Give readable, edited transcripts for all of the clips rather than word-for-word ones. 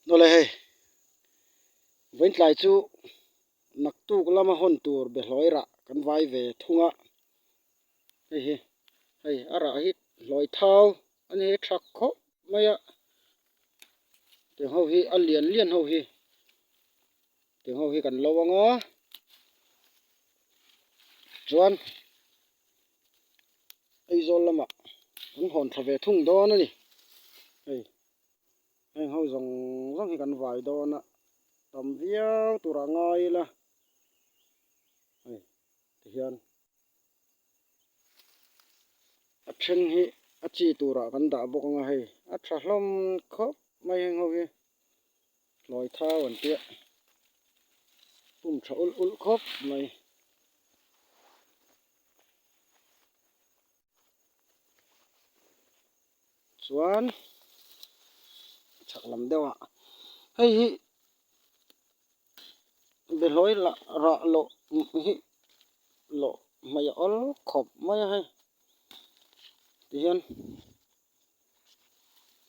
Nawle hei, vawiintlai chu naktuk lama hawn tur behlawi rah kan vai ve thung a, hei hi hei a rah hi hlawi thau a ni tha khawp mai a, tiang ho hi a lian lian ho hi tiang ho hi kan lo ang a chuan Aizawl lamah kan hawn tha ve thung dawn a ni hei. Heng ho zawng zawng hi kan vai dawn a, tam viau turah ngai ila hei tihian a then hi a chi turah kan dah bawk anga hei a tha hlawm khawp mai heng ho hi hlawi thau an tia pum tha ulh ulh khawp mai. Chuan chhak lam deuh ah hei hi behlawi lah rah loh hi loh hmai a awl khawp mai a hei tihian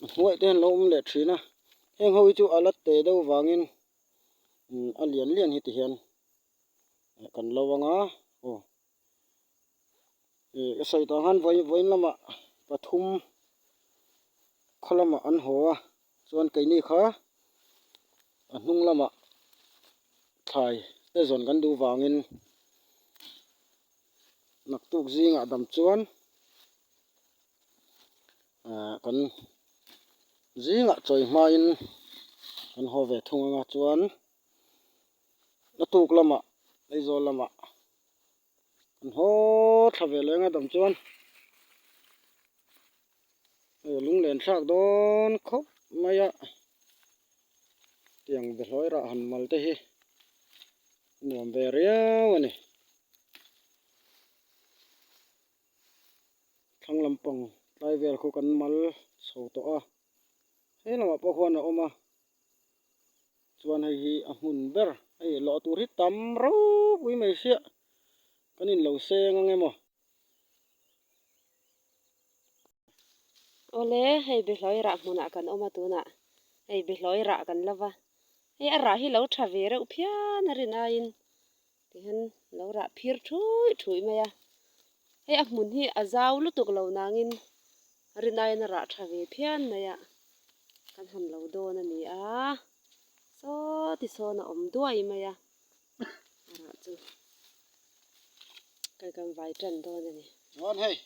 a hnuai te hian lo awm leh thin a heng ho hi chu a la te deuh vangin a lian lian hi tihian kan lo ang a aw. Ih ka sawi tawh ang khan vawi vawiin lamah pathum khaw lamah an haw a chuan keini kha a hnung lamah thlai te zawn kan duh vangin naktuk zingah dam chuan ah kan zingah chawi hmain kan haw ve thung anga chuan naktuk lamah Aizawl lamah. An haw thla ve leng a dam chuan hei lunglen thlak dawn khawp mai a tiang behlawi rah han mal te hi nuam ve riau a ni thlang lampang tlai vel khu kan mal chho tawh a he lamah pawh khuan a awm a. Chuan hei hi a hmun ber hei lawh tur hi tam ropui mai sia kan in lo seng ang emaw. Awle hei behlawi rah hmunah kan awm a tunah hei behlawi rah kan lo va hei a rah hi lo tha ve reuh phian a rin aiin tihian lo rah phir thuih thuih mai a hei a hmun hi a zau lutuk lo nangin rin aiin a rah tha ve phian mai a. Kan han lo dawn a ni a, saw ti sawn a awm duai mai a, a rah chu kai kan vai tan dawn a ni. Chuan hei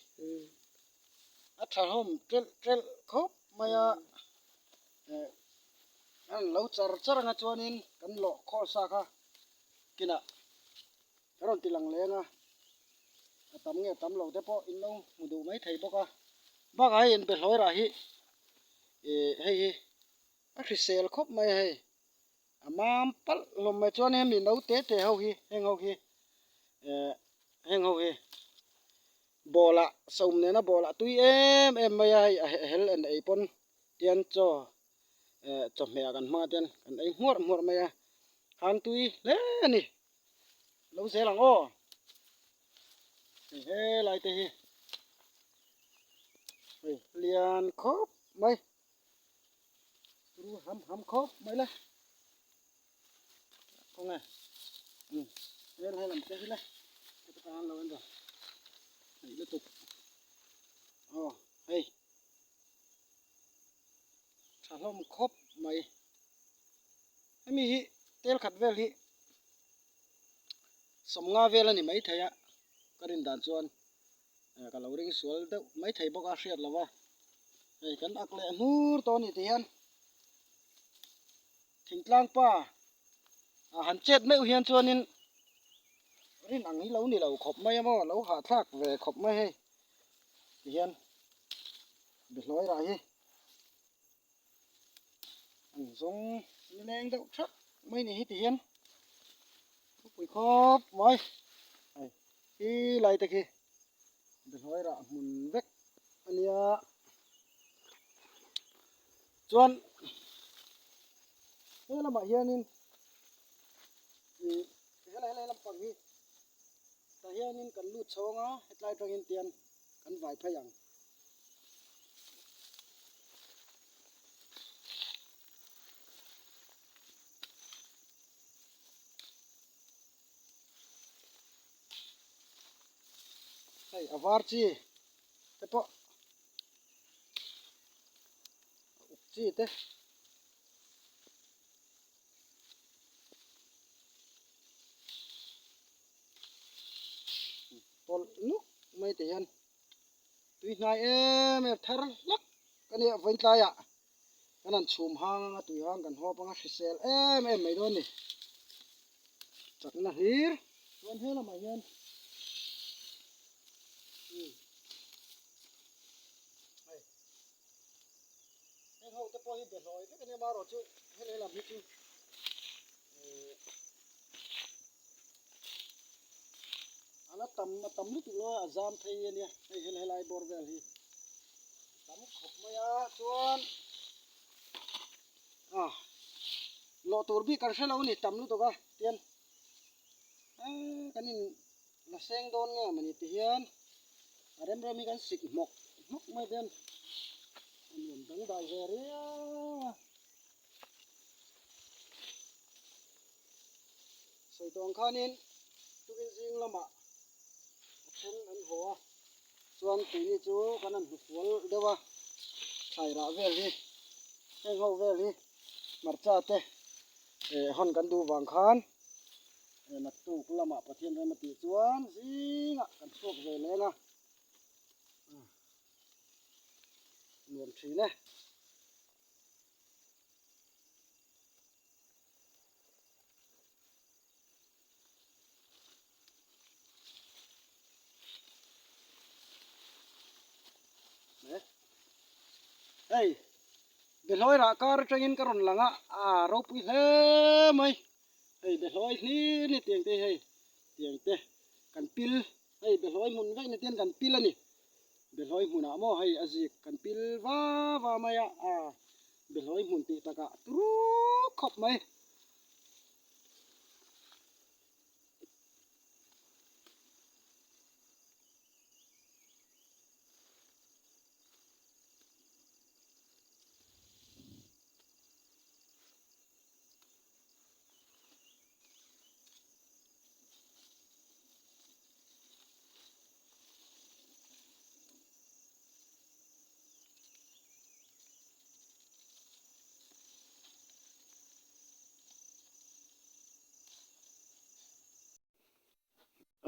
a tha hlawm telh telh khawp mai a, an lo char char anga chuanin kan lawh khawl sa kha kinah ka rawn ti lang leng a, a tam nge tam lo te pawh in lo hmu duh mai thei bawk a, bakah hei inbehlawi rah hi ih hei hi a hrisel khawp mai a hei a mam palh hlawm mai chuan hemi no te te ho hi heng ho hi eh heng ho hi ball ah sawm nena ball ah tui em em mai a hei a hel en ei pawn tian chaw eh chawhmeh ah kan hmang a tian kan ei hmuarh hmuarh mai a han tui hle a ni. Lo zel ang aw. Hei helai te hi. Hei lian khawp mai. Turu ham ham khawp mai le. Kawng e. Um. Hel hel lam te hi le. Heta tan lo en rawh. Hei lutuk. Aw hei. Tha hlawm khawp mai. Hemi hi tel khat vel hi sawmnga vel a ni maithei a ka rin dan chuan ka lo ring sual deuh maithei bawk a hriat lo a hei kan ak leh hnur tawh a ni tih hian thingtlang pa ah han chet meuh hian chuanin rin ang hi lo ni lo khawp mai a maw lo hahthlak ve khawp mai hei ti hian behlawi rah hi. An zawng nileng deuh thak mai ni hi ti hian thupui khawp mai hei khi lai te khi behlawi rah hmun vek a nia chuan he lamah hianin ih helai helai lampang hi tah hianin kan lut chhawng a hetlai atangin tian kan vai phei ang. Hei a var chi te pawh a uk chi te. Pawlh nuk mai te hian tui hnai em em thar hlak a nia vawiin tlaiah kan han chhum hang anga tui hang kan hawp anga hrisel em em mai dawn a ni chakna hlir chuan he lamah hian hei heng ho te pawh hi behlawi vek a nia marawh chu helai lam hi chu eh a la tam a tam lutuk lo a a zam thei a nia hei helai bawr vel hi. Tam khawp mai a chuan ah lawh tur bik kan hre lo a ni tam lutuk a tian eh kan in la seng dawn nge mawni ti hian a rem rem hi kan sik hmawk hmawk mai ten a nuam dangdai ve riau a. Sawi tawh ang khanin tukin zing lamah a then an haw a chuan keini chu kan han hnufual deuh a thlai rah vel hi heng ho vel hi hmarcha te eh hawn kan duh vang khan eh naktuk lamah Pathian rem a tih chuan zingah kan chhuak ve leng a nuam thin e. Hei Behlawi rah kar atangin ka rawn lang a aa ropui hle mai hei Behlawi hlir ni tiang te hei tiang te kan pil hei Behlawi hmun vek ni ten kan pil a ni Behlawi hmunah maw hei a zik kan pil va va mai a aa Behlawi hmun tih takah turuk khawp mai.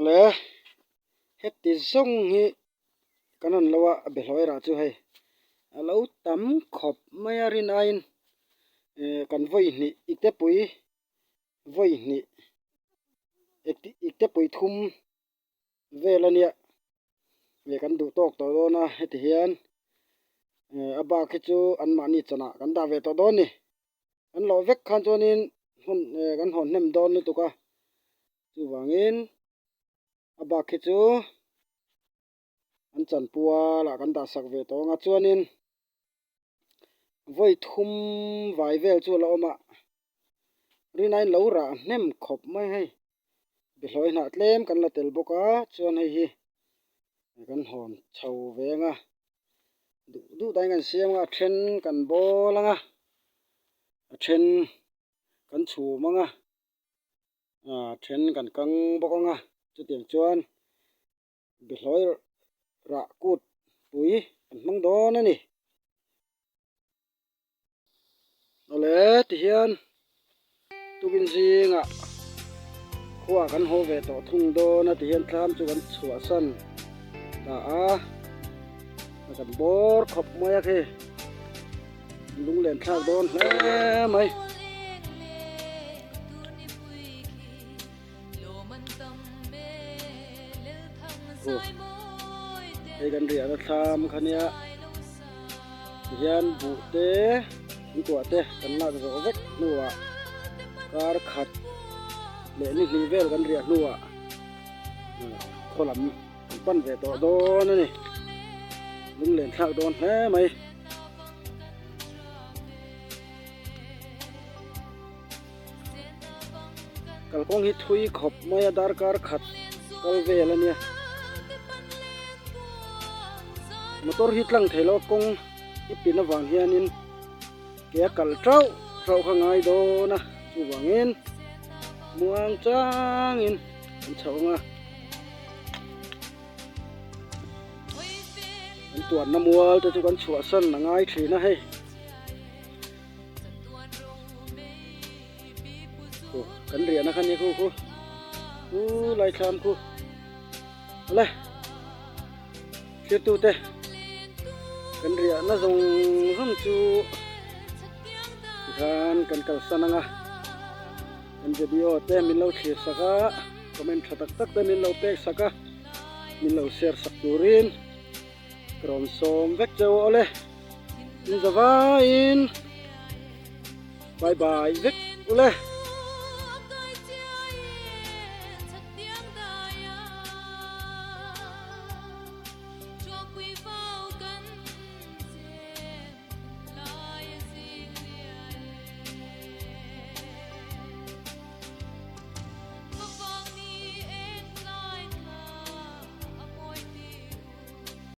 Le heti zawng hi kan rawn lo a a behlawi rah chu hei a lo tam khawp mai a rin aiin eh kan vawi hnih ite pui vawi hnih ite pui thum vel a nia leh kan duh tawk tawh dawn a heti hian eh a bak hi chu anmahni chanah kan dah ve tawh dawn a ni kan lawh vek khan chuanin hun eh kan hawn hnem dawn lutuk a chuvangin a bak hi chu an chanpualah kan dah sak ve tawh ang a chuanin vawi thum vai vel chu a la awm a rinaiin lo rah hnem khawp mai hei behlawi hnah tlem kan la tel bawk a chuan hei hi kan hawn chho ve ang a duh duh dahin kan siam ang a a then kan bawl ang a a then kan chhum ang a a then kan kang bawk ang a chutiang chuan. Behlawi rah kut pui an hmang dawn a ni. Awle tihian tukin zingah khua kan haw ve tawh thung dawn a tihian thlam chu kan chhuahsan ta a, kan bawr khawp mai a khi lunglen thlak dawn hle mai. Hei kan riahna thlam kha nia tihian buh te thingkuah te kan lak zawh vek hnuah kar khat leh ni hnih vel kan riah hnuah khaw lam kan pan ve tawh dawn a ni lunglen thlak dawn hle mai. Kalkawng hi thui khawp mai a darkar khat kal vel a nia motor hi tlang thei lo a kawng i pin avang hianin ke a kal tauh tauh kha ngai dawn a chuvangin muang changin an chho ang a. Kan tuanna mual te chu kan chhuahsan a ngai thin a hei. Khu kan riahna kha ni khu khu khu lai thlam khu awle thirtu te kan riahna zawng zawng chu tikhan kan kalsan anga kan video te min lo thlir sak a comment tha tak tak te min lo pek sak a min lo share sak turin ka rawn sawm vek cheu awle. In zavaiin bye bye vek ule.